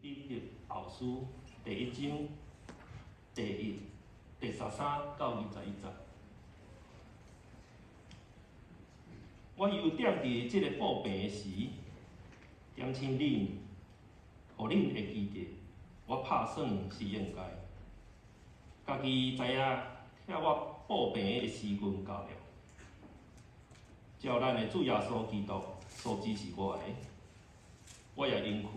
彼得後書第一章第一、第十三到二十一節。我猶踮佇這个布病的時，點醒恁，予恁會記得，我拍算是應該。家己知影，疼我布病的時陣到了。照咱的主耶穌基督所指示我的，我也殷勤，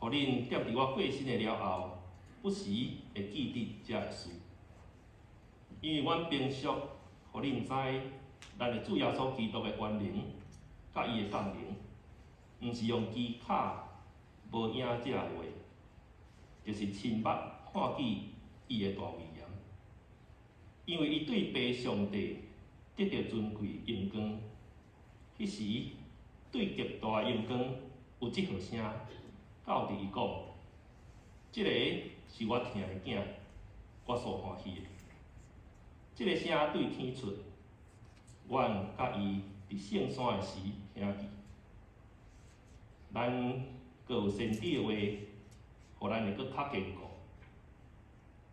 予恁踮佇我過身的了後，不時會記得這个事。因為阮平常予恁知，咱的主耶穌基督的權能，佮伊的降臨，毋是用機巧無影者的話，就是親目看見伊的大威嚴。因為伊對父上帝得著尊貴榮光，彼時對極大榮光有這號聲，到佇伊講：這个是我疼的囝，我所歡喜的。這个聲對天出，阮佮伊佇聖山的時聽見。咱閣有先知的話，予咱會閣較堅固。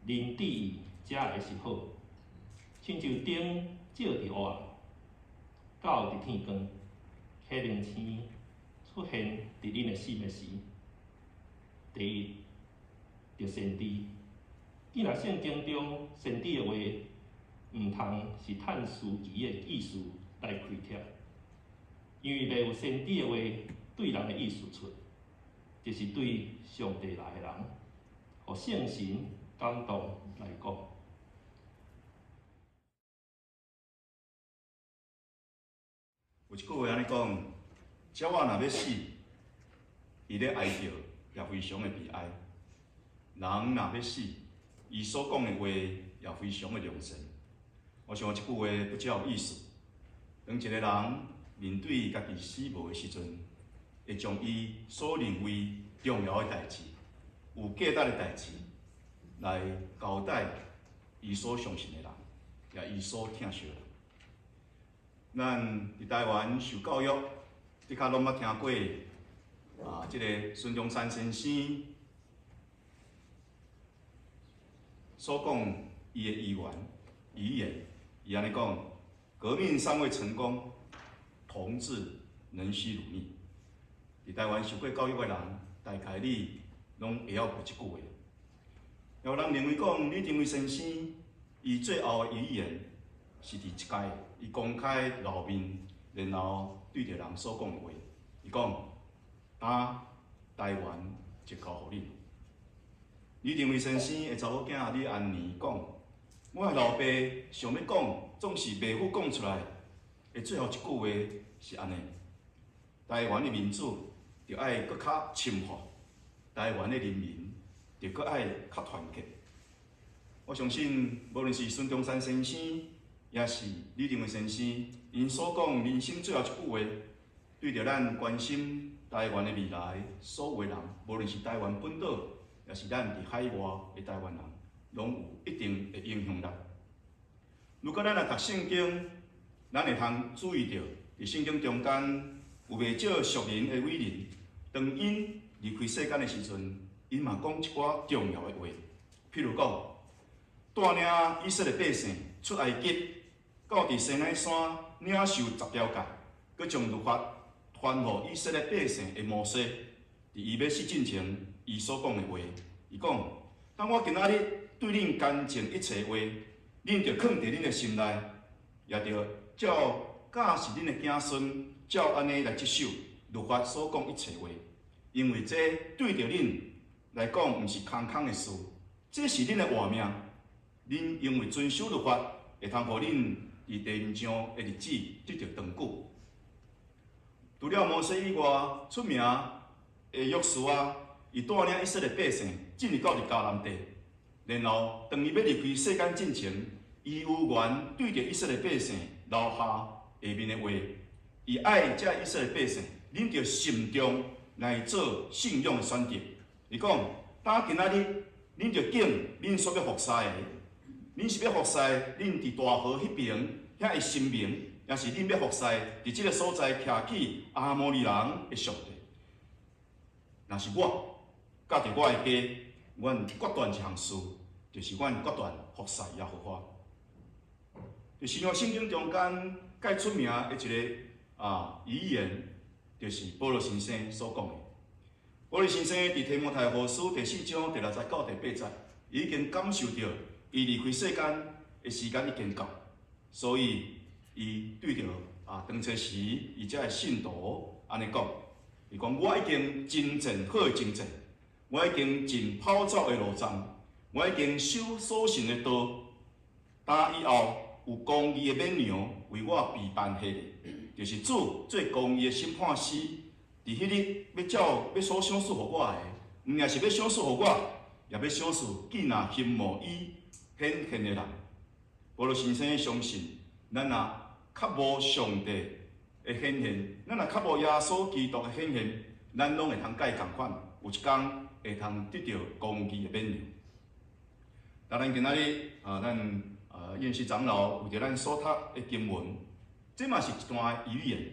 恁注意這个是好，親像燈照佇黑暗，到佇天光，啟明星出現佇恁的心的時，第一，著先知。既若聖經中先知的話，毋通是趁時機的意思來開拓，因為袂有先知的話對人的意思出，就是對上帝來的人，予聖神感動來講。有一句話按呢講：鳥仔若欲死，伊咧哀叫也非常的悲哀；人若欲死，伊所講的話也非常的良善。我想這句話不只有意思。當一個人面對家己死亡的時陣，會將伊所認為重要的代誌、有價值的代誌來交代伊所相信的人，也伊所疼惜的人。咱佇台灣受教育，的確攏捌聽過啊，這个孫中山先生所講伊的遺願、遺言，伊按呢講：革命尚未成功，同志仍須努力。佇台灣受過教育的人，大概你攏會曉過這句話。有人認為講，李登輝先生伊最後的遺言是佇這擺，伊公開露面，然後對著人所講的話，伊講：今台灣就交予恁。李登輝先生的查某囝李安妮講：我的老爸想欲講，總是袂赴講出來的最後一句話是按呢：台灣的民主著愛閣較深化，台灣的人民著閣愛較團結。我相信，無論是孫中山先生，抑是李登輝先生，𪜶所講人生最後一句話，對著咱關心台灣的未來所有的人，無論是台灣本島，抑是咱佇海外的台灣人，攏有一定的影響力。如果咱來讀聖經，咱會通注意著，佇聖經中間有袂少屬靈的偉人，當𪜶離開世間的時陣，𪜶嘛講一寡重要的話，譬如講，帶領以色列百姓出埃及，到佇西奈山領受十條誡，閣將律法傳予以色列百姓的摩西，佇伊欲死進前，伊所講的話，伊講：當我今仔日對恁干淨一切話，恁著囥佇恁的心內，也著照教示恁的子孫，照按呢來執守律法所講一切話，因為這對著恁來講，毋是空空的事，這是恁的活命。恁因為遵守律法，會通予恁佇地面上的日子得著長久。除了摩西以外，出名的約書亞，伊帶領以色列百姓進入到佇迦南地，然後當伊欲離開世間進前，伊有緣對著以色列百姓留下下面的話，伊愛這以色列百姓，恁著慎重來做信仰的選擇。伊講：當今仔日，恁著揀恁所欲服侍的。恁是欲服侍恁佇大河彼爿遐的神明，抑是恁欲服侍佇這个所在徛起亞摩利人的上帝？若是我，佮著我的家，阮決斷一項事，就是阮決斷服侍耶和華。佇新約聖經中間，蓋出名的一个遺言，就是保羅先生所講的。保羅先生佇提摩太後書第四章第六節到第八節，伊已經感受著伊離開世間的時間已經到，所以伊對著當初時伊遮的信徒按呢講，伊講我已經征戰好的征戰，我已經盡跑走的路障，我已經守所信的道，打以後有公義的冕旒為我備辦彼個，就是主做公義的審判師，佇彼日欲照欲所賞賜予我的，毋但是欲賞賜予我，也欲賞賜見若欣慕伊顯現的人。保羅先生相信，咱若較無上帝的顯現，咱若較無耶穌基督的顯現，咱攏會通佮伊仝款，有一工會通得著公義的冕旒。當然今仔日啊，咱院士長老為著咱所讀的經文，這嘛是一段預言。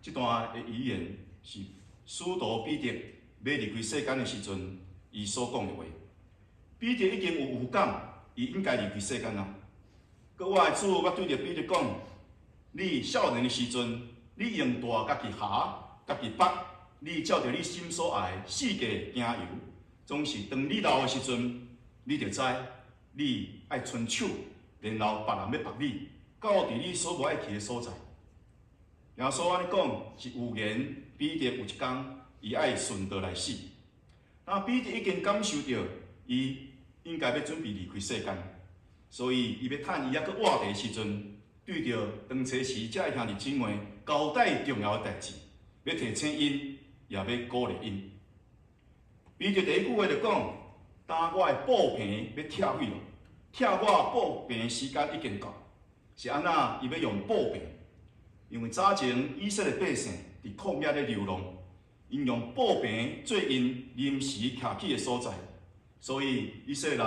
這段的預言是使徒彼得欲離開世間的時陣，伊所講的話。彼得已經有預感，伊應該離開世間啊。閣我的主，我對著彼得講：你少年的時陣，你用帶家己縖，家己縛，你照著你心所愛四界行遊。總是當你老的時陣，你就知你愛伸手，然後別人欲縛你，到佇你所無愛去的所在。耶穌按呢講是預言彼得有一工伊愛順道來死。那彼得已經感受著伊應該欲準備離開世間，所以伊欲趁伊猶閣活著的時陣，對著當初時遮兄弟姊妹交代重要的代誌，欲提醒𪜶，也欲鼓勵𪜶。彼得第一句話就講：當我的布棚欲拆毀咯，拆我布棚的時間已經到，是按怎？伊欲用布棚，因為早前以色列百姓佇曠野咧流浪，𪜶用布棚做𪜶臨時徛起的所在，所以以色列人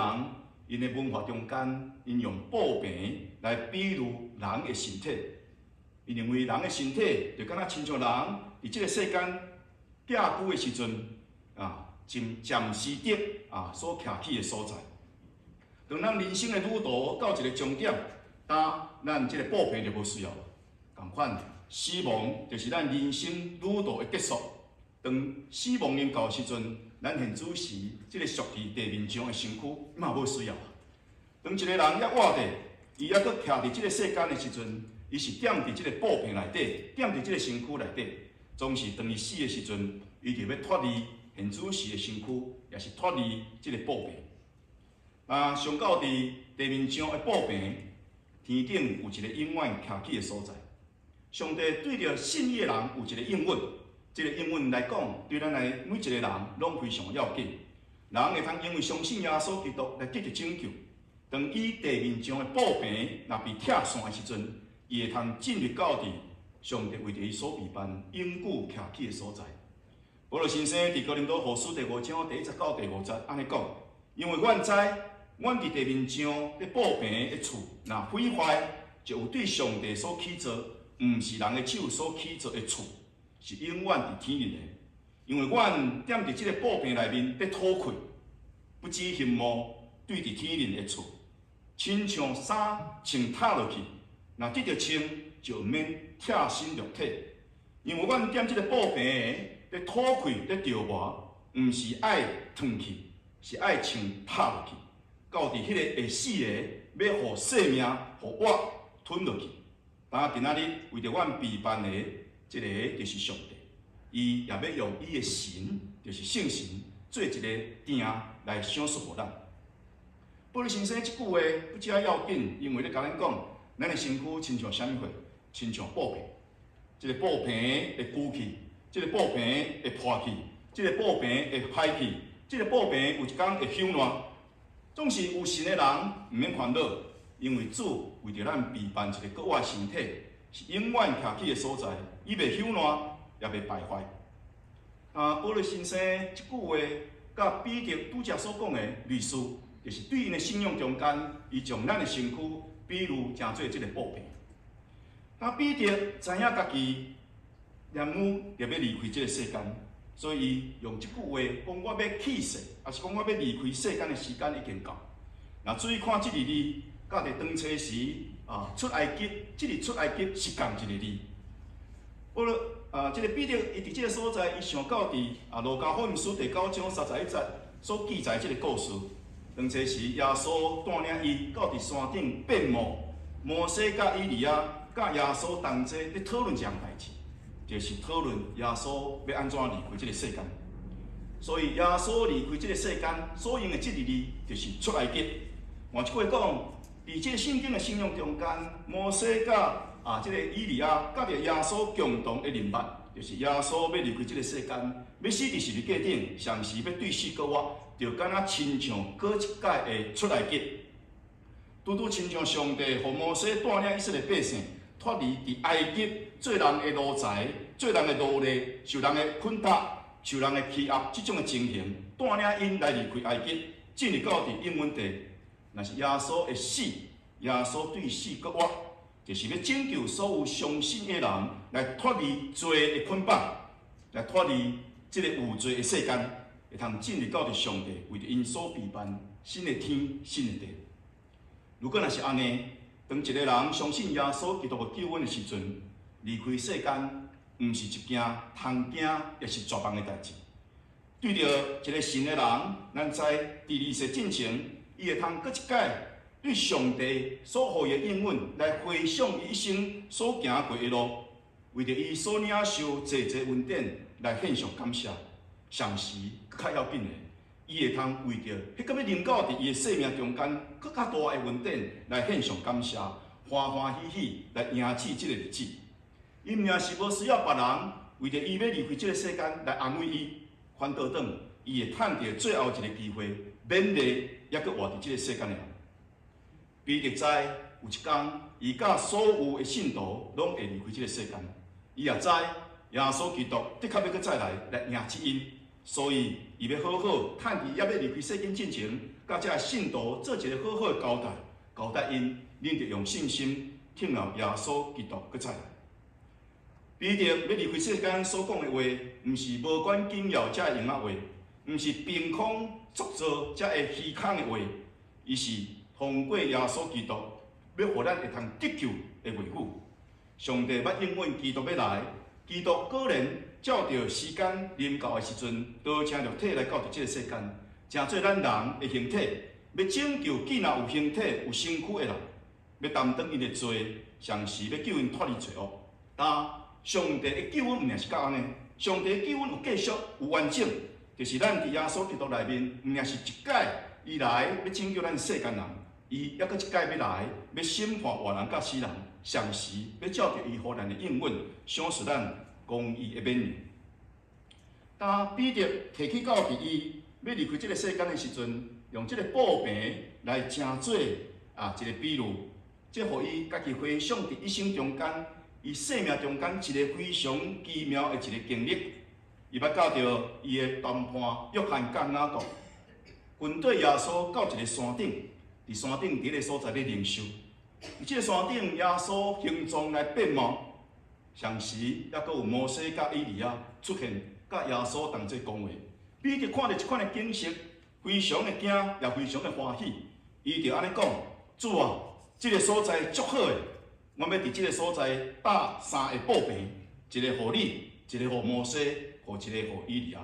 𪜶的文化中間，𪜶用布棚來比喻人的身體。𪜶認為人的身體就敢若親像人佇這个世間寄居的時陣暫暫時的所徛起的所在。當咱人生的旅途到一个終點，當咱這个布棚就無需要。仝款，死亡就是咱人生旅途的結束。當死亡臨到時陣，咱現此時這个俗佇地面上的身軀嘛無需要。當一个人猶活著，伊猶閣徛佇這个世間的時陣，伊是踮佇這个布棚內底，踮佇這个身軀內底。總是當伊死的時陣，伊就欲脫離現此時的身軀，也是脫離這个布棚。上到佇地面上的布棚，天頂有一个永遠徛起的所在。上帝對著信伊的人有一个應允，這个應允來講，對咱來每一个人攏非常要緊。人會通因為相信耶穌基督來得著拯救。當伊地面上的布棚若被拆散的時陣，伊會通進入到佇上帝為著伊所備辦永久徛起的所在。保羅先生佇哥林多後書第五章第一節到第五節按呢講：因為阮知，阮佇地面上的布棚的厝若毀壞，就有對上帝所起造，毋是人的手所起造的厝，是永遠佇天裡的。因為阮踮佇這个布棚內面咧討氣，不只欣慕對佇天裡的厝，親像衫穿脫落去，若得著穿就毋免拆身落體。因為阮踮這个布棚咧討氣咧著磨，毋是愛褪去，是愛穿脫落去。到佇彼个會死的，欲予生命予活吞落去。當今仔日為著阮備辦的這个就是上帝，伊也欲用伊的神，就是聖神，做一个殿來賞賜予咱。保羅先生這句話不只要緊，因為咧共咱講，咱的身軀親像啥物貨？親像布棚，這个布棚會舊去，這个布棚會破去，這个布棚會歹去，這个布棚有一工會朽爛。總是有信的人毋免煩惱，因為主為著咱備辦一个閣活身體，是永遠徛起的所在，伊袂朽爛，也袂敗壞。保羅先生這句話，佮彼得拄才所講的類似，就是對𪜶的信仰中間，伊將咱的身軀比喻成做這个布棚。那彼得知影家己念母就欲離開這个世間，所以伊用這句話講我欲去世，抑是講我欲離開世間的時間已經到。若注意看這個字，佮佇當初時啊出埃及，這個出埃及是仝一个字。保羅啊，這个彼得伊佇這个所在，伊想到佇啊路加福音書第九章三十一節所記載這个故事。當初時耶穌帶領伊到佇山頂變貌，摩西佮以利亞佮耶穌同齊咧討論一項代誌，就是討論耶穌欲按怎離開這个世間。所以耶穌離開這个世間所用的這個字，就是出埃及。換一句話講，佇這个聖經的信仰中間，摩西佮啊這个以利亞佮著耶穌共同的人物，就是耶穌欲離開這个世間，欲死佇十字架頂，同時欲對死閣活，就敢若親像閣一擺的出埃及。拄拄親像上帝予摩西帶領以色列百姓脫離佇埃及做人的奴才、做人的奴隸、受人的捆綁、受人的欺壓這種的情形，帶領𪜶來離開埃及，進入到佇應允地。若是耶穌的死，耶穌對死閣活，就是欲拯救所有相信的人來脫離罪的捆綁，來脫離這个有罪的世間，會通進入到佇上帝為著𪜶所備辦新的天、新的地。如果若是按呢，當一个人相信耶穌基督的救恩的時陣，離開世間，毋是一件通驚，抑是絕望的代誌。對著一个信的人，咱知佇離世進前，伊會通閣一擺對上帝所予伊的應允來回想伊一生所行過的路，為著伊所領受濟濟恩典來獻上感謝。同時，閣較要緊的，伊會通為著彼個欲臨到佇伊的生命中間閣較大的恩典來獻上感謝，歡歡喜喜來迎接這个日子。伊毋但是無需要別人為著伊欲離開這个世間來安慰伊，反倒轉，伊會趁著最後一个機會，勉勵猶閣活佇這个世間的人。彼得知有一工，伊佮所有的信徒攏會離開這个世間。伊也知耶穌基督的確欲閣再來來迎接𪜶，所以伊欲好好趁佇猶欲離開世間進前，佮這信徒做一个好好的交代，交代𪜶，恁著用信心等候耶穌基督閣再來。彼得欲離開世間所講的話，毋是無關緊要才會用的話，毋是憑空捏造才會虛空的話，伊是通過耶穌基督，欲予咱會通得救的話語。上帝捌應允基督欲來，基督果然照著時間臨到的時陣，道成肉體來到佇這个世間，成做咱人的形體，欲拯救既若有形體有身軀的人，欲擔當𪜶的罪，同時欲救𪜶脫離罪惡。但上帝的救恩毋但是到按呢，上帝的救恩有繼續有完整，就是咱佇耶穌基督內面，毋但是一擺伊來欲拯救咱世間人，伊猶閣一擺欲來欲審判活人佮死人，同時欲照著伊予咱的應允，賞賜咱公義的免當彼得提起到佇伊欲離開這个世間的時陣，用這个布棚來成做啊一个比喻，這予伊家己回想佇一生中間，伊生命中間一个非常奇妙的一个經歷。伊捌佮著伊的同伴約翰佮雅各，跟綴耶穌到一个山頂，佇山頂佇彼个所在咧靈修。佇這个山頂，耶穌形狀來變貌，同時猶閣有摩西佮以利亞出現，佮耶穌同齊講話。彼得看著這款的景色，非常的驚，也非常的歡喜。伊就按呢講：主啊，這个所在足好的，我欲佇這个所在搭三个布棚，一个予你，一个予摩西，予一個予以利亞。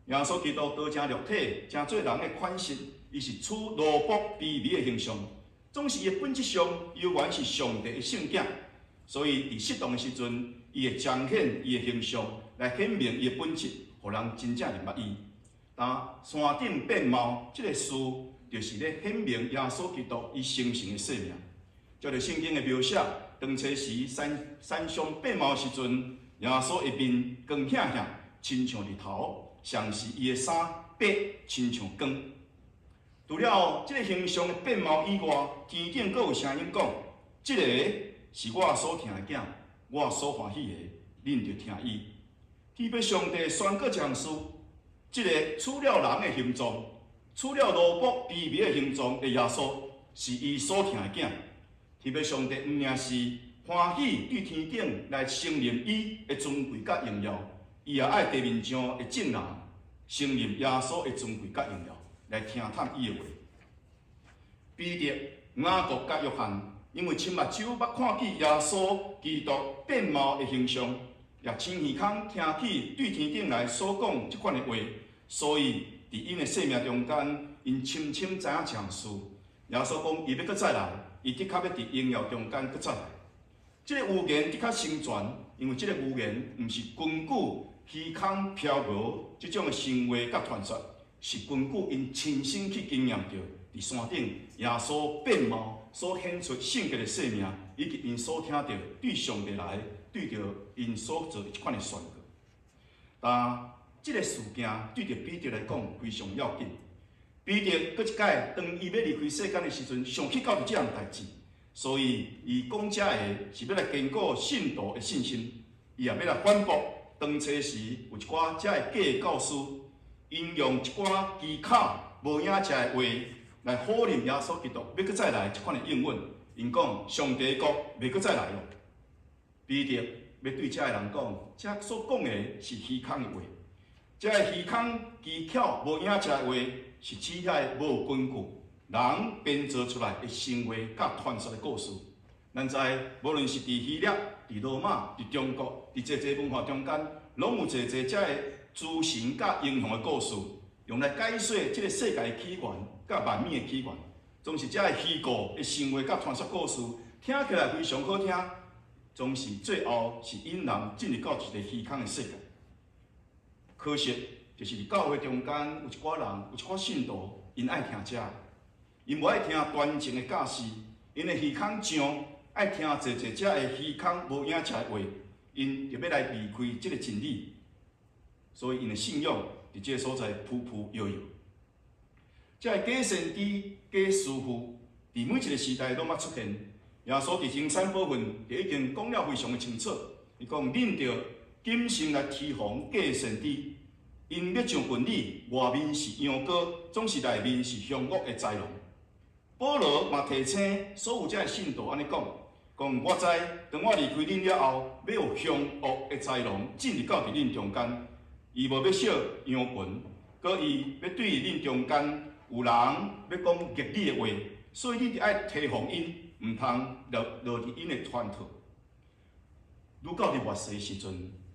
耶穌基督道成肉體，成做人的款式，伊是取奴僕卑微的形象，總是伊的本質上猶原是上帝的聖子。所以佇適當的時陣，伊會彰顯伊的形象，來顯明伊的本質，予人真正認捌伊。當山頂變貌這个事，就是咧顯明耶穌基督伊成聖的生命。照著聖經的描寫，當初時山山上變貌的時陣，耶穌的面光顯顯，親像日頭，同時伊的衫白，親像光。除了這个形象的變貌以外，天頂閣有聲音講：這个是我所疼的囝，我所歡喜的，恁著聽伊。天父上帝宣告一項事：這个取了人的形狀，取了奴僕卑微的形狀的耶穌，是伊所疼的囝。天父上帝毋但是歡喜對天頂來承認伊的尊貴佮榮耀，伊也愛地面上的眾人承認耶穌的尊貴佮榮耀，來聽探伊的話。彼得、雅各佮約翰，因為親目睭捌看見耶穌基督變貌的形象，也親耳孔聽起對天頂來所講這款的話，所以佇𪜶的生命中間，𪜶深深知影一項事。耶穌講，伊欲閣再來，伊的確欲佇榮耀中間閣再來。這个預言的確成全，因為這個預言毋是根據虛空飄搖這種的神話佮傳說，是根據𪜶親身去經驗著佇山頂耶穌變貌所顯出聖潔的生命，以及𪜶所聽著對上帝來對著𪜶所做這款的宣告。但這个事件對著彼得來講非常要緊。彼得閣一擺，當伊欲離開世間的時陣，想起到這項代誌，所以伊講這个是欲來堅固信徒的信心，伊也欲來反駁當初時有一寡遮的假教師，𪜶用一寡機巧無影食的話來否認耶穌基督欲閣再來這款的應允。𪜶講上帝國袂閣再來囉。彼得欲對遮的人講，這所講的是虛空的話，這个虛空機巧無影食的話，是指遐个無根據人編造出來的神話佮傳說的故事。咱知，無論是佇希臘、佇羅馬、佇中國、佇濟濟文化中間，攏有濟濟遮个諸神佮英雄的故事，用來解說這个世界的起源佮萬物的起源。總是遮个虛構的神話佮傳說故事，聽起來非常好聽，總是最後是引人進入到一个虛空的世界。可惜，就是佇教會中間有一寡人，有一寡信徒，𪜶愛聽這个，𪜶無愛聽端正的教示，𪜶的耳孔上愛聽濟濟遮个虛空無影食的話，𪜶就欲來離開這个真理，所以𪜶的信仰佇這个所在浮浮搖搖。這个假先知、假師傅，佇每一个時代攏捌出現。耶穌佇登山寶訓就已經講了非常的清楚，伊講恁著謹慎來提防假先知。𪜶欲上群裡，外面是羊羔，總是內面是兇惡的豺狼。保羅嘛提醒所有遮的信徒按呢講，講我知，當我離開恁了後，欲有兇惡的豺狼進入到佇恁中間，伊無欲惜羊群，閣伊欲對恁中間有人欲講逆你的話，所以恁著愛提防𪜶，毋通落落佇𪜶的圈套。愈到佇末世時陣，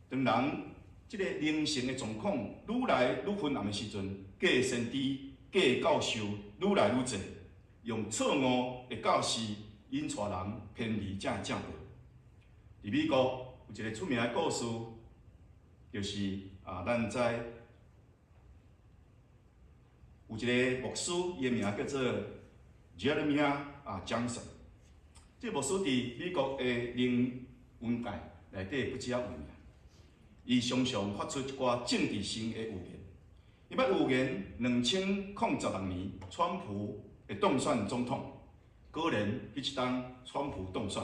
當人這个靈性的狀況愈來愈昏暗的時陣，假先知、假教授愈來愈濟，用錯誤的教示引帶人偏離這正道。佇美國有一个出名的故事，就是啊，咱知有一个牧師，伊的名叫做 Jeremiah 啊 Johnson。這个牧師佇美國的靈恩界內底不止仔有名。伊常常發出一寡政治性的預言。伊捌預言2016年川普會當選總統，果然彼一冬川普當選。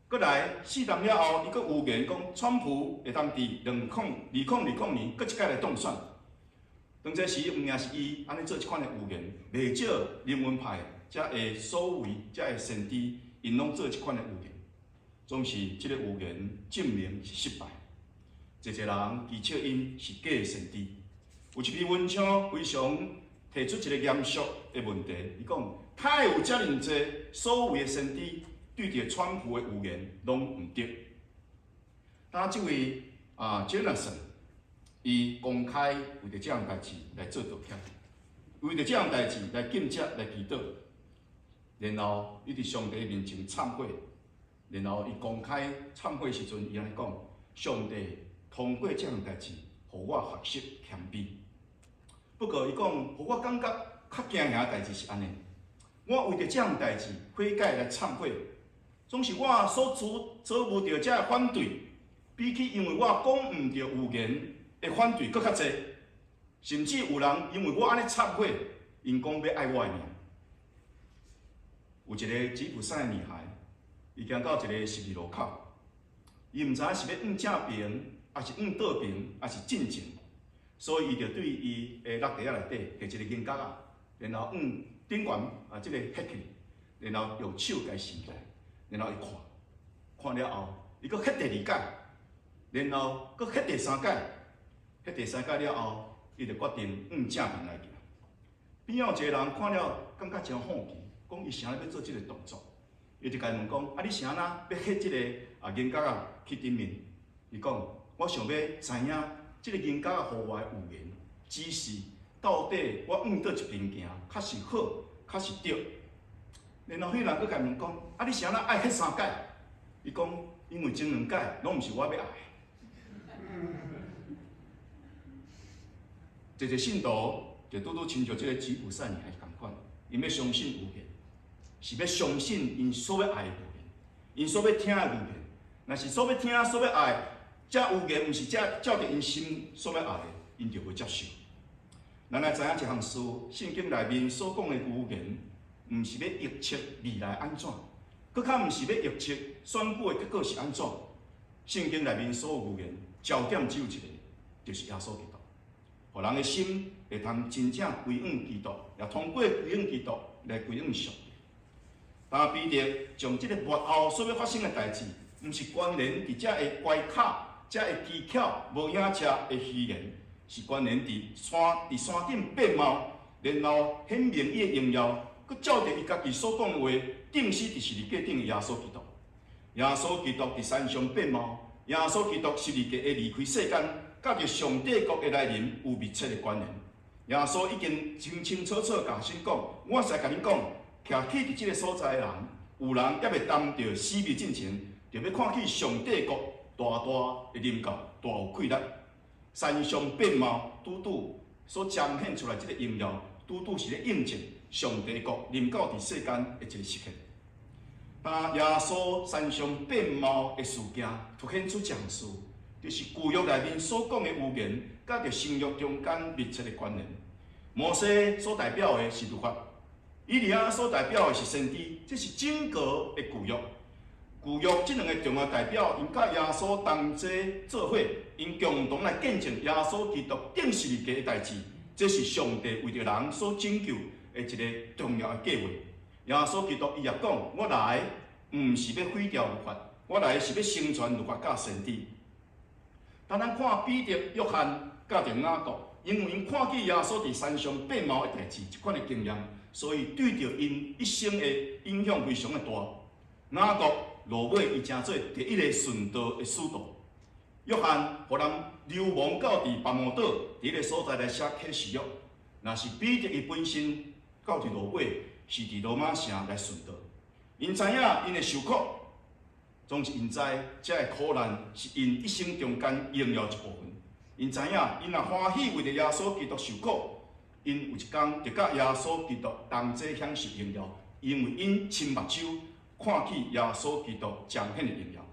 閣來4冬了後，伊閣預言講川普會當佇2020年閣一擺來當選。當這時，毋但是伊按呢做這款的預言，袂少靈恩派遮的所謂遮的先知，𪜶攏做這款的預言，總是這个預言證明是失敗。濟濟人譏笑𪜶是假先知。有一篇文章非常提出一个嚴肅的問題，伊講：哪會有遮爾濟所謂的先知對著川普的預言攏毋對？當這位啊 Johnson，伊公開為著這項代誌來做道歉，為著這項代誌來禁食來祈禱，然後伊佇上帝面前懺悔，然後伊公開懺悔時陣，伊按呢講：上帝通過這項代誌，予我學習謙卑。不過，伊講，予我感覺較驚嚇的代誌是按呢，我為著這項代誌悔改來懺悔，總是我所遭遭遇著這个反對，比起因為我講毋對預言的反對閣較濟，甚至有人因為我按呢懺悔，𪜶講欲愛我的命。有一个吉普賽女孩，伊行到一个十字路口，伊毋知影是欲向正爿，抑是向倒爿，抑是進前，所以伊就對伊的橐袋仔內底提一个銀角仔，然後向頂懸啊，這个彼去，然後用手共伊拾起來，然後伊看，看了後，伊閣彼第二擺。然後閣彼第三擺，彼第三擺了後，伊就決定向正面來行。邊仔有一個人看了，感覺真好奇，講伊啥咧欲做這個動作？伊就共伊問講：啊，你啥若欲彼這个銀角仔去頂面？伊講：我想欲知影這个銀角仔予我的預言指示，到底我向佗一邊行較是好，較是對？然後彼人閣共伊問講：啊，你啥若愛彼三擺？伊講：因為前兩擺攏毋是我欲愛的。濟濟信徒就拄拄親像這个吉普賽女仝款，𪜶欲相信預言，是欲相信𪜶所欲愛的預言，𪜶所欲聽的預言。若是所欲聽、所欲愛，這預言毋是這照著𪜶心所欲愛的，𪜶就袂接受。咱來知影一項事，聖經內面所講的預言，毋是欲預測未來按怎，閣較毋是欲預測選舉的結果是按怎。聖經內面所有預言，焦點只有一个，就是耶穌基督。予人的心會通真正歸向基督，也通過歸向基督來歸向上帝。當彼得將這个末後所欲發生的代誌，毋是關聯佇這个關卡、這个技巧、無影車的虛言，是關聯佇山佇山頂變貌，然後顯明伊的榮耀，閣照著伊家己所講的話，釘死佇十字架頂的耶穌基督。耶穌基督佇山上變貌，耶穌基督十字架的離開世間，佮著上帝國的來臨有密切的關聯。耶穌已經清清楚楚共學生講：我實在共恁講，徛起佇這个所在的人，有人猶未擔著死味進前，就欲看見上帝國大大的臨到，大有氣力。山上變貌，拄拄所彰顯出來這个榮耀，拄拄是咧印證上帝國臨到佇世間的一个時刻。當耶穌山上變貌的事件，凸顯出一項事，就是舊約內面所講的預言，佮著新約中間密切的關聯。摩西所代表的是律法，以利亞所代表的是先知，這是整個的舊約。舊約這兩个重要代表，𪜶佮耶穌同齊做伙，𪜶共同來見證耶穌基督釘十字架的代誌，這是上帝為著人所拯救的一个重要的計劃。耶穌基督伊也講：我來毋是欲廢掉律法，我來是欲成全律法佮先知。當咱看彼得、約翰佮著雅各，因為𪜶看見耶穌佇山上變貌的代誌，這款的經驗，所以對著𪜶一生的影響非常的大。雅各落尾伊成做第一个殉道的使徒。約翰予人流亡到佇拔摩島，佇彼个所在來寫啟示錄。若是彼得伊本身到佇落尾是佇羅馬城來殉道。𪜶知影𪜶會受苦，總是𪜶知這个苦難是𪜶一生中間榮耀一部分。𪜶知影，𪜶若歡喜為著耶穌基督受苦，𪜶有一工就佮耶穌基督同齊享受榮耀，因為𪜶親目睭看見耶穌基督彰顯的榮耀。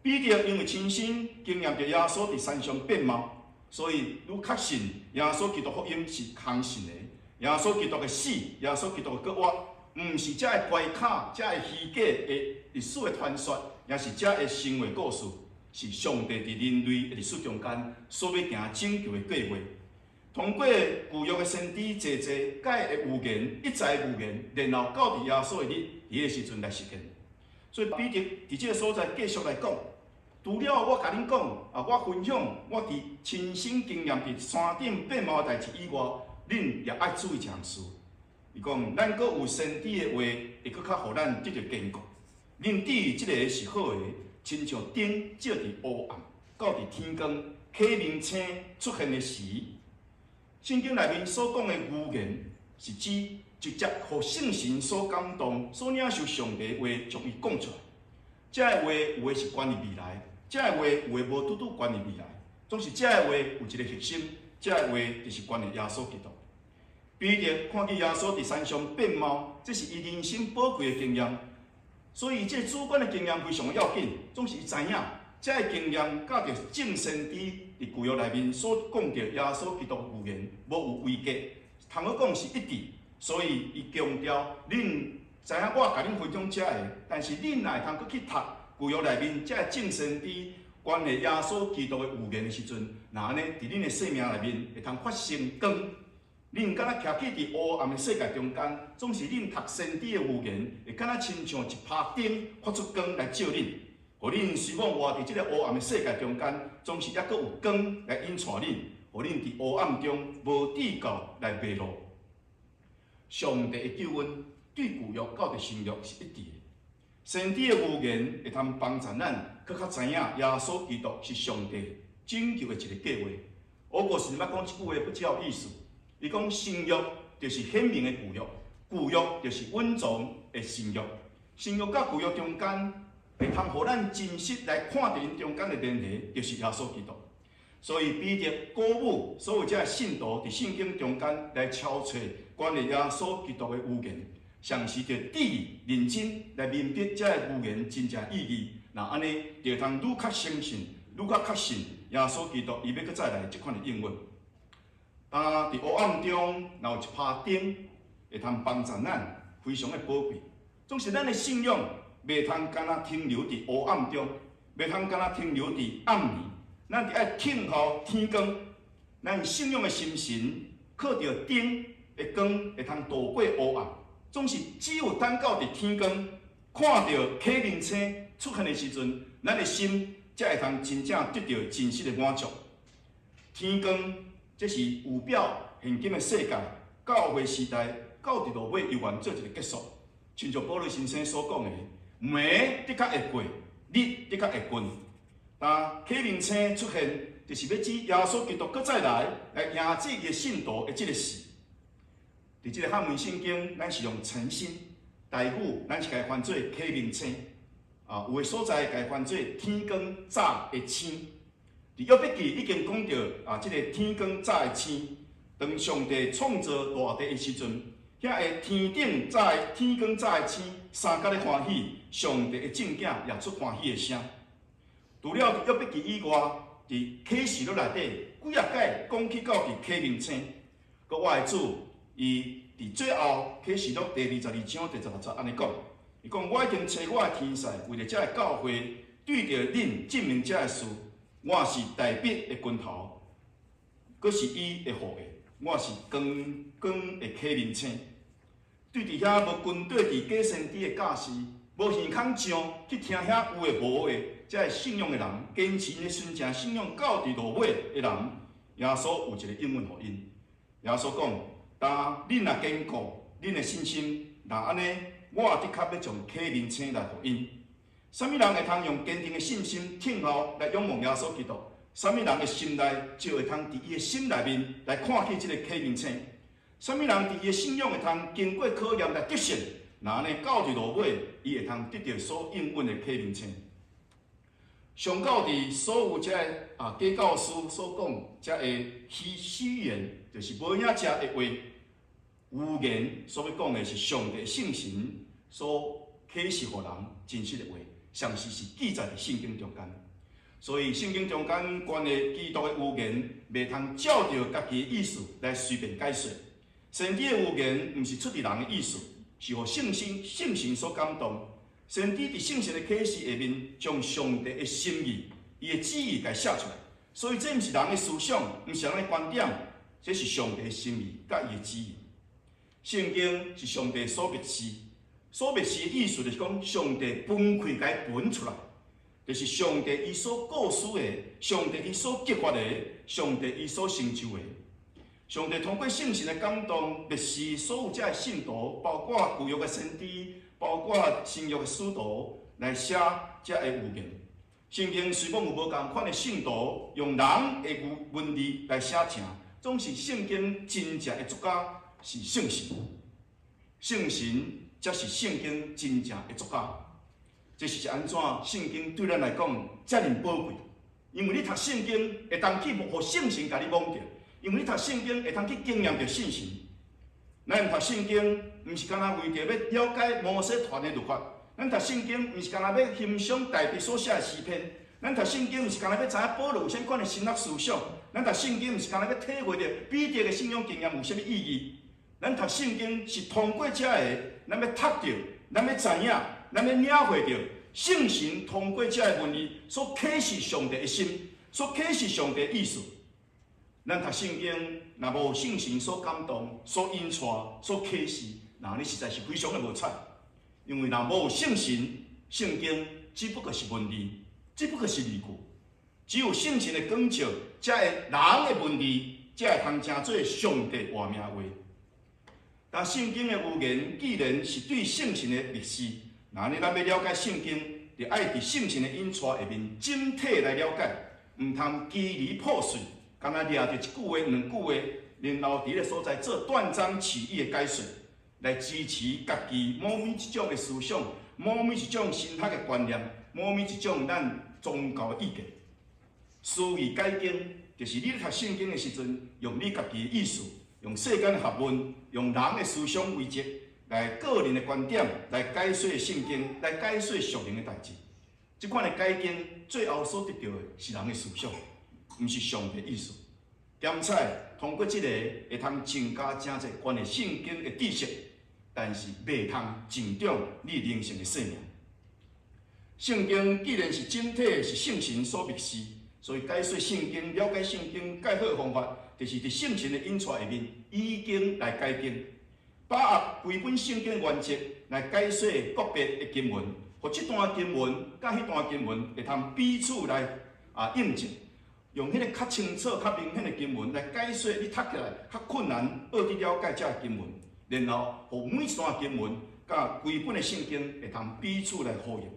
彼得因為親身經驗著耶穌佇山上變貌，所以愈確信耶穌基督福音是空信的。耶穌基督的死，耶穌基督的復活，毋是這个關卡、這个虛假的歷史的傳說，也是這个神話故事，是上帝佇人類的歷史中間所欲行拯救的計劃。通過舊約的先知濟濟改的預言，一再預言，然後到佇耶穌的日，佇彼个時陣來實現。所以彼得佇這个所在繼續來講，除了我共恁講啊，我分享我佇親身經驗佇山頂變貌的代誌以外，恁也愛注意一項事。伊講，咱閣有先知的話，會閣較予咱得著堅固。恁對這个是好的，親像燈照佇烏暗，到佇天光啟明星出現的時。聖經內面所講的預言，是指直接予聖神所感動、所領受上帝的話，將伊講出來。這个話有的是關於未來，這个話有的無拄拄關於未來。總是這个話有一个核心，這个話就是關於耶穌基督。彼得看見耶穌佇山上變貌，這是伊人生寶貴的經驗，所以這个主觀的經驗非常的要緊。總是伊知影，這个經驗佮著眾先知佇舊約內面所講著耶穌基督預言無有違背，通好講是一致。所以伊強調，恁知影我共恁分享這个，但是恁若會通閣去讀舊約內面這个眾先知關於耶穌基督的預言的時陣，若按呢佇恁的生命內面會通發生光。恁敢若徛起佇烏暗的世界中間，總是恁讀先知的預言，會敢若親像一拍燈發出光來照恁，予恁雖罔活佇這个烏暗的世界中間，總是猶閣有光來引帶恁，予恁佇烏暗中無至到來迷路。上帝的救恩對舊約到佇新約是一致的。先知的預言會通幫助咱，閣較知影耶穌基督是上帝拯救的一个計劃。我閣是捌講這句話不只有意思。伊講新約就是顯明的舊約，舊約就是隱藏的新約。新約佮舊約中間，會通予咱真實來看著𪜶中間的聯繫，就是耶穌基督。所以彼得鼓舞所有這个信徒佇聖經中間來抄揣關於耶穌基督的預言，嘗試著致意認真來明白這个預言真正意義。若按呢，就會通愈較相信，愈較確信耶穌基督伊欲閣再來這款的應允。當佇黑暗中，若有一拍燈，會通幫助咱，非常的寶貴。總是咱的信仰袂通干焦停留佇黑暗中，袂通干焦停留佇暗暝。咱著愛等候天光，咱信仰的心神靠著燈的光，會通渡過黑暗。總是只有等到佇天光，看著啟明星出現的時陣，咱的心才會通真正得著真實的滿足。天光，這是預表現今的世界，教會時代到佇落尾猶原做一个結束。親像保祿先生所講的，暝的確會過，日的確會近。當啟明星出現，就是欲指耶穌基督閣再來，來迎接伊的信徒的這个時。佇這个漢文聖經，咱是用晨星；台語，咱是共伊翻做啟明星。啊，有的所在共伊翻做天光早的星。佇約伯記已經講著啊，這个天光早的星，當上帝創造大地的時陣，遐个天頂早的天光早的星，相佮咧歡喜，上帝的正囝也出歡喜的聲。除了佇約伯記以外，佇啟示錄內底幾仔擺講起到佇啟明星，閣我的主，伊佇最後啟示錄第22章第16節按呢講，伊講我已經差我的天使為著這个教會對著恁證明這个事，我是大衛的根頭，閣是伊的後裔，我是光光的啟明星。對佇遐無跟綴佇假先知的教示，無耳孔上去聽遐有的無的，這个信仰的人，堅持𪜶的純正信仰到佇落尾的人，耶穌有一个應允予𪜶。耶穌講：當恁若堅固恁的信心，若按呢，我的確欲將啟明星來予𪜶。啥物人會通用堅定的信心聽候來仰望耶穌基督？啥物人的心內就會通佇伊的心內面來看見這个啟明星？啥物人佇伊的信仰會通經過考驗來得勝？若按呢到佇落尾，伊會通得著所應允的啟明星。上到佇所有這个啊假教師所講這个虛虛言，就是無影食的話。預言所欲講的是上帝聖神所啟示予人真實的話，詳細是記載佇聖經中間。所以聖經中間關於基督的預言，袂通照著家己的意思來隨便解說。先知的預言毋是出佇人的意思，是予聖神聖神所感動。先知佇聖神的啟示下面，將上帝的心意、伊的旨意共寫出來。所以這毋是人的思想，毋是人的觀點，這是上帝的心意佮伊的旨意。聖經是上帝所默示，所默示的意思就是講，上帝分開共伊分出來，就是上帝伊所構思的，上帝伊所計劃的，上帝伊所成就的。上帝通過聖神的感動，默示所有這个信徒，包括舊約的先知，包括新約的使徒，來寫這个預言。聖經雖罔有無仝款的信徒用人的文字來寫成，總是聖經真正的作家是聖神，聖神才是聖經真正的作家。這是按怎聖經對咱來講遮爾寶貴？因為你讀聖經會當去予聖神共你摸著，因為你讀聖經會通去經驗著聖神。咱讀聖經毋是干焦為著欲了解摩西傳的律法，咱讀聖經毋是干焦欲欣賞大衛所寫的詩篇，咱讀聖經毋是干焦欲知影保羅有啥物款的神學思想，咱讀聖經毋是干焦欲體會著彼得的信仰經驗有啥物意義。咱讀聖經是通過這个，咱欲讀著，咱欲知影，咱欲領會著聖神通過這个文字所啟示上帝的心，所啟示上帝的意思。咱讀聖經，若無聖神所感動、所引帶、所啟示，那你實在是非常的無彩。因為若無聖神，聖經只不過是文字，只不過是字句。只有聖神的光照，才會人的文字，才會通成做上帝活命話。但聖經的預言既然是對聖神的默示，若按呢咱欲了解聖經，就愛佇聖神的引帶下面整體來了解，毋通支離破碎，干焦掠著一句話、兩句話，然後佇彼个所在做斷章取義的解說，來支持家己某物一種的思想，某物一種神學的觀念，某物一種咱宗教的意見。詩意解經，就是你咧讀聖經的時陣，用你家己的意思，用世間的學問，用人的思想規則，來個人的觀點來解說聖經，來解說屬靈的代誌。這款的解經最後所得著的是人的思想，毋是上帝意思。兼且通過這个會通增加誠濟關於聖經的知識，但是袂通增長你靈性的生命。聖經既然是整體是聖神所默示，所以解說聖經、了解聖經蓋好的方法，就是佇聖神的引帶下面，以經來解經，把握規本聖經原則來解說個別的經文，予這段經文佮彼段經文會通彼此來印證，用彼个較清楚、較明顯的經文來解說你讀起來較困難學佇了解這个經文，然後予每一段經文佮規本的聖經會通彼此來呼應。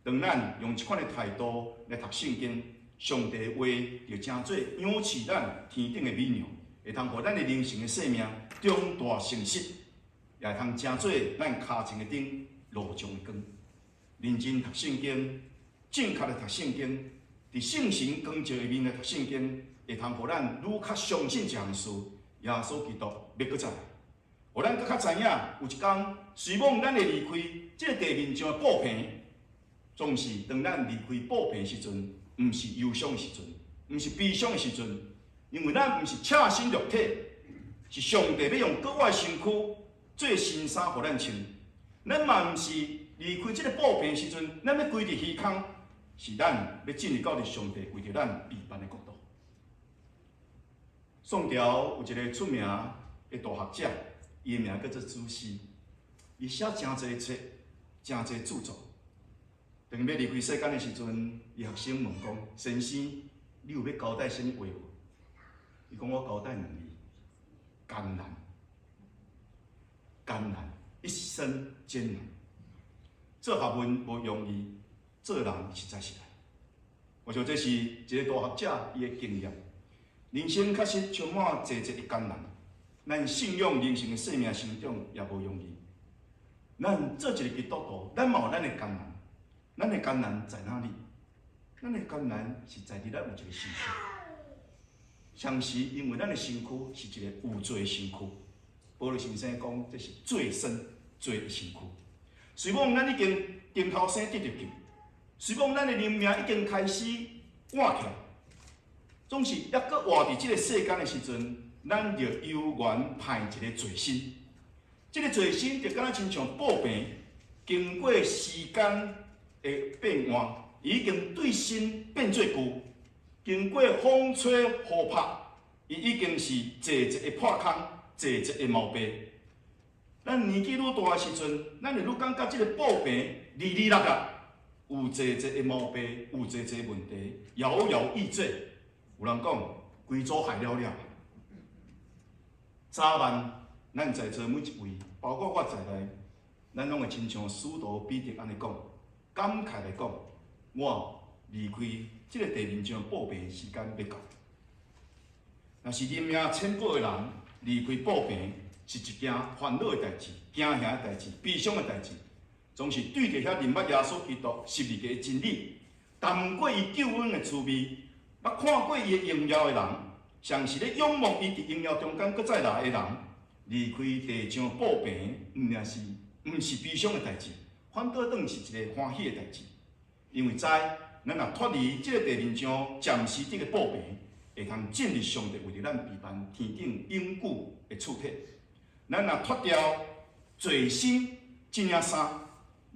當咱用這款的態度來讀聖經，上帝的話就成做養飼咱天頂的米糧，會通予咱的靈性的生命長大成熟，也會通成做咱跤前的燈、路上的光。認真讀聖經，正確的讀聖經，佇聖神光照下面來讀聖經，會通予咱愈較相信一項事：耶穌基督欲閣再來。予咱閣較知影，有一工，雖罔咱會離開這个地面上的布棚，總是當咱離開布棚時陣，毋是憂傷的時陣，毋是悲傷的時陣，因為咱毋是赤身肉體，是上帝欲用閣活的身軀做新衫予咱穿。咱嘛毋是離開這个布棚時陣，咱欲歸佇虛空，是咱欲進入到佇上帝為著咱預辦的國度。宋朝有一个出名的大學者，伊的名叫做朱熹，伊寫誠濟冊，誠濟著作。當伊欲離開世間的時陣，伊學生問講：先生，你有欲交代啥物話無？伊講：我交代兩字，艱難，艱難，一生艱難。做學問無容易，做人實在是難。我想這是一个大學者伊的經驗。人生確實充滿濟濟的艱難，咱信仰靈性的生命成長也無容易。咱做一个基督徒，咱嘛有咱的艱難。咱的艱難在哪裡？咱的艱難是在佇咱有一个身軀。相時因為咱的身軀是一个有罪的身軀。保祿先生講，這是罪身、罪的身軀。雖罔咱已經重頭生得著救，雖罔咱的靈命已經開始活起來，總是猶閣活佇這个世間的時陣，咱就猶原派一个罪身。這个罪身就敢若親像布棚，經過時間的變換，已經對新變做舊。經過風吹雨拍，伊已經是濟濟的破空，濟濟的毛病。咱年紀愈大的時陣，咱會愈感覺這个布棚離離落落，有濟濟的毛病，有濟濟問題，搖搖欲墜。有人講，規組害了了。早晚，咱在座每一位，包括我在內，咱攏會親像使徒彼得按呢講，感慨來講，我離開這个地面上布棚的時間欲到。若是靈命淺薄的人離開布棚，是一件煩惱的代誌、驚嚇的代誌、悲傷的代誌，總是對著遐認捌耶穌基督十字架的真理，談過伊救恩的滋味，捌看過伊的榮耀的人，上是咧仰望伊佇榮耀中間閣再來的人，離開地上布棚，毋是悲傷的代誌，反倒轉是一个歡喜的代誌，因為知咱若脫離這个地面上暫時這个布棚，會通進入上帝為著咱預辦天頂永久的厝體。咱若脫掉罪身這領衫，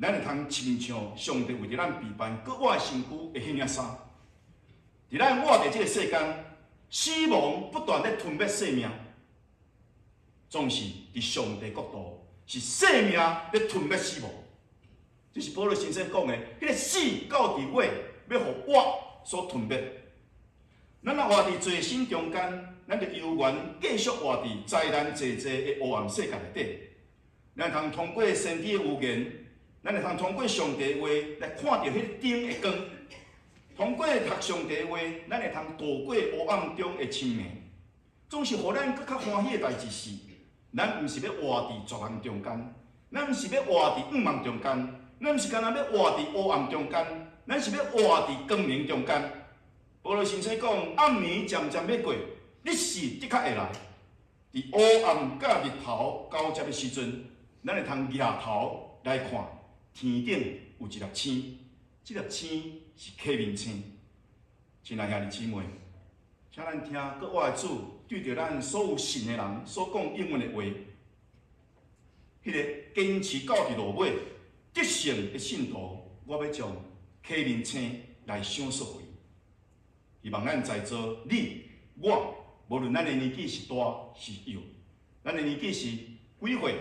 咱會通親像上帝為著咱預辦閣活的身軀的彼領衫。佇咱活佇這个世間，死亡不斷咧吞滅生命，總是佇上帝國度是生命咧吞滅死亡。這是保祿先生講的，彼個死到佇尾欲予活所吞滅。咱若活佇罪身中間，咱就猶原繼續活佇災難濟濟的黑暗世界內底。咱會通通過先知的預言，咱會通通過上帝的話來看著彼個燈的光。通過讀上帝的話，咱會通渡過黑暗中的深暝。總是予咱閣較歡喜的代誌是，咱毋是欲活佇絕望中間，咱毋是欲活佇向望中間，咱毋是干焦欲活佇黑暗中間，咱是欲活佇光明中間。保祿先生講，暗暝漸漸欲過，日時的確會來。佇烏暗佮日頭交接的時陣，咱會通舉頭來看天頂有一粒星，這粒星是啟明星。親愛兄弟姊妹，請咱聽閣活的主對著咱所有信的人所講應允的話，彼個堅持到佇落尾得勝的信徒，我欲將啟明星來賞賜予伊。希望咱在座你我，無論咱的年紀是大是幼，咱的年紀是幾歲，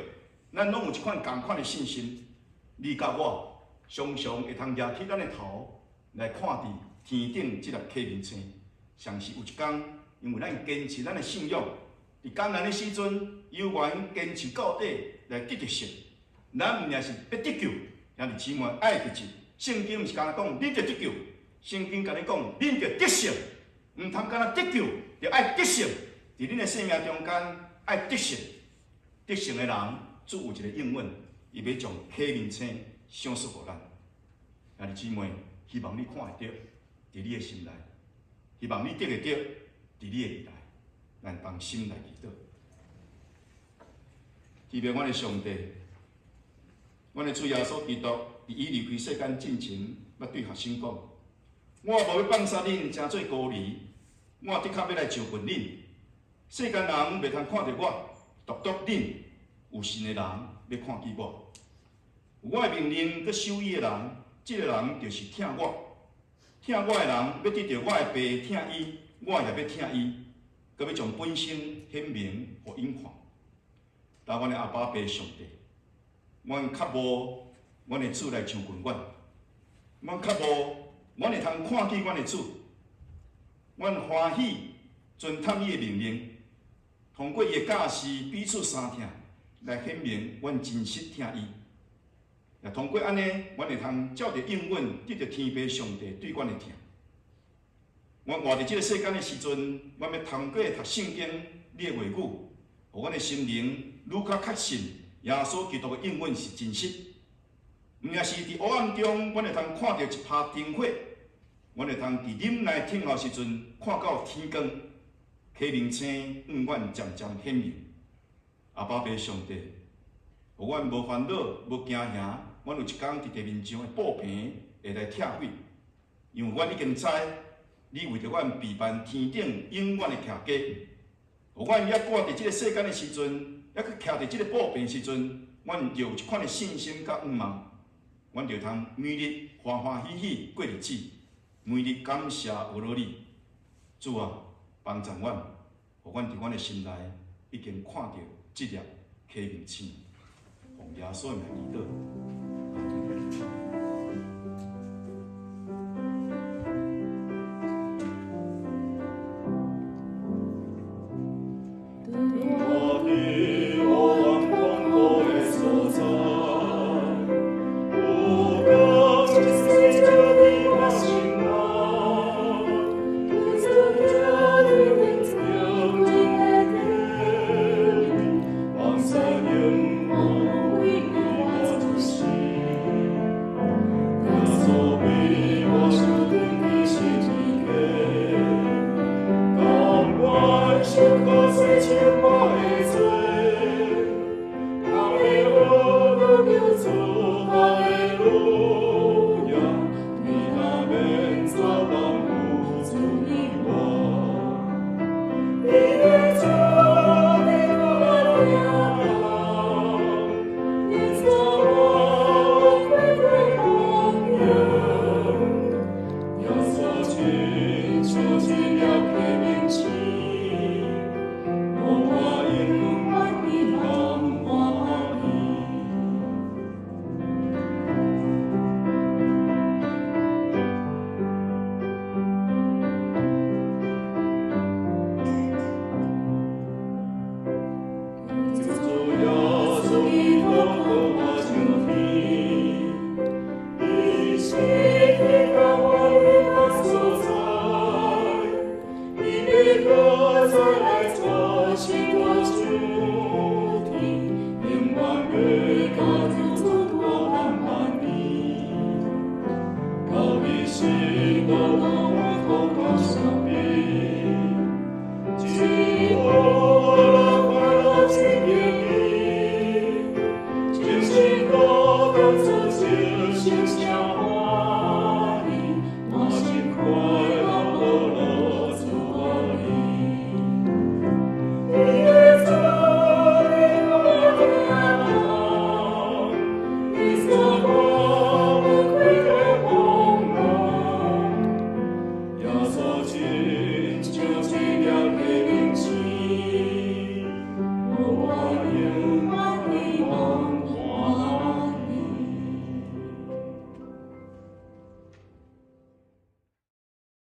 咱攏有這款仝款的信心。你佮我常常會通舉起咱的頭來看佇天頂這粒啟明星。相信有一天，因為咱堅持咱的信仰，佇艱難的時陣，猶原堅持到底來得著勝。咱毋但是欲得救，兄弟姊妹愛得救。聖經毋是干焦講恁著得救。聖經共你講，恁著得勝，毋通干焦得救，著愛得勝。佇恁的生命中間，愛得勝。得勝的人，主有一個應允，伊欲將啟明星賞賜予咱。兄弟姊妹，希望你看會著，佇你的心內；希望你得會著，佇你的未來。咱同心來祈禱。天父阮的上帝，阮的主耶穌基督，佇伊離開世間進前，捌對學生講。我無欲放捨恁，成做孤兒，我的確欲來就近恁。世間人袂通看著我，獨獨恁有信的人欲看見我。有我的命令閣守伊的人，這个人就是疼我。疼我的人欲得著我的爸疼伊，我也欲疼伊，閣欲將本身顯明予𪜶看。但阮的阿爸父上帝，阮渴慕阮的主來親近阮，阮渴慕阮會通看見阮的主，阮歡喜遵探伊的命令，通過伊的教示彼此相疼，來顯明阮真實疼伊。也通過按呢，阮會通照著應允得著天父上帝對阮的疼。阮活佇這个世間的時陣，阮欲通過讀聖經你的話語，予阮的心靈愈較確信耶穌基督的應允是真實。毋但是佇黑暗中，阮會通看著一拍燈火，阮會通佇忍耐等候時陣，看到天光，啟明星永遠漸漸顯明。阿爸父上帝，予阮無煩惱、無驚嚇，阮有一工佇地面上的布棚會來拆毀，因為阮已經知，你為著阮備辦天頂永遠的徛家。予阮猶閣佇這个世間的時陣，猶閣徛佇這个布棚時陣，阮就有這款的信心佮向望，阮就通每日歡歡喜喜過日子，每日感謝阿羅你。主啊，幫助阮，予阮佇阮的心內已經看著這粒啟明星，奉耶穌的名祈禱。 我。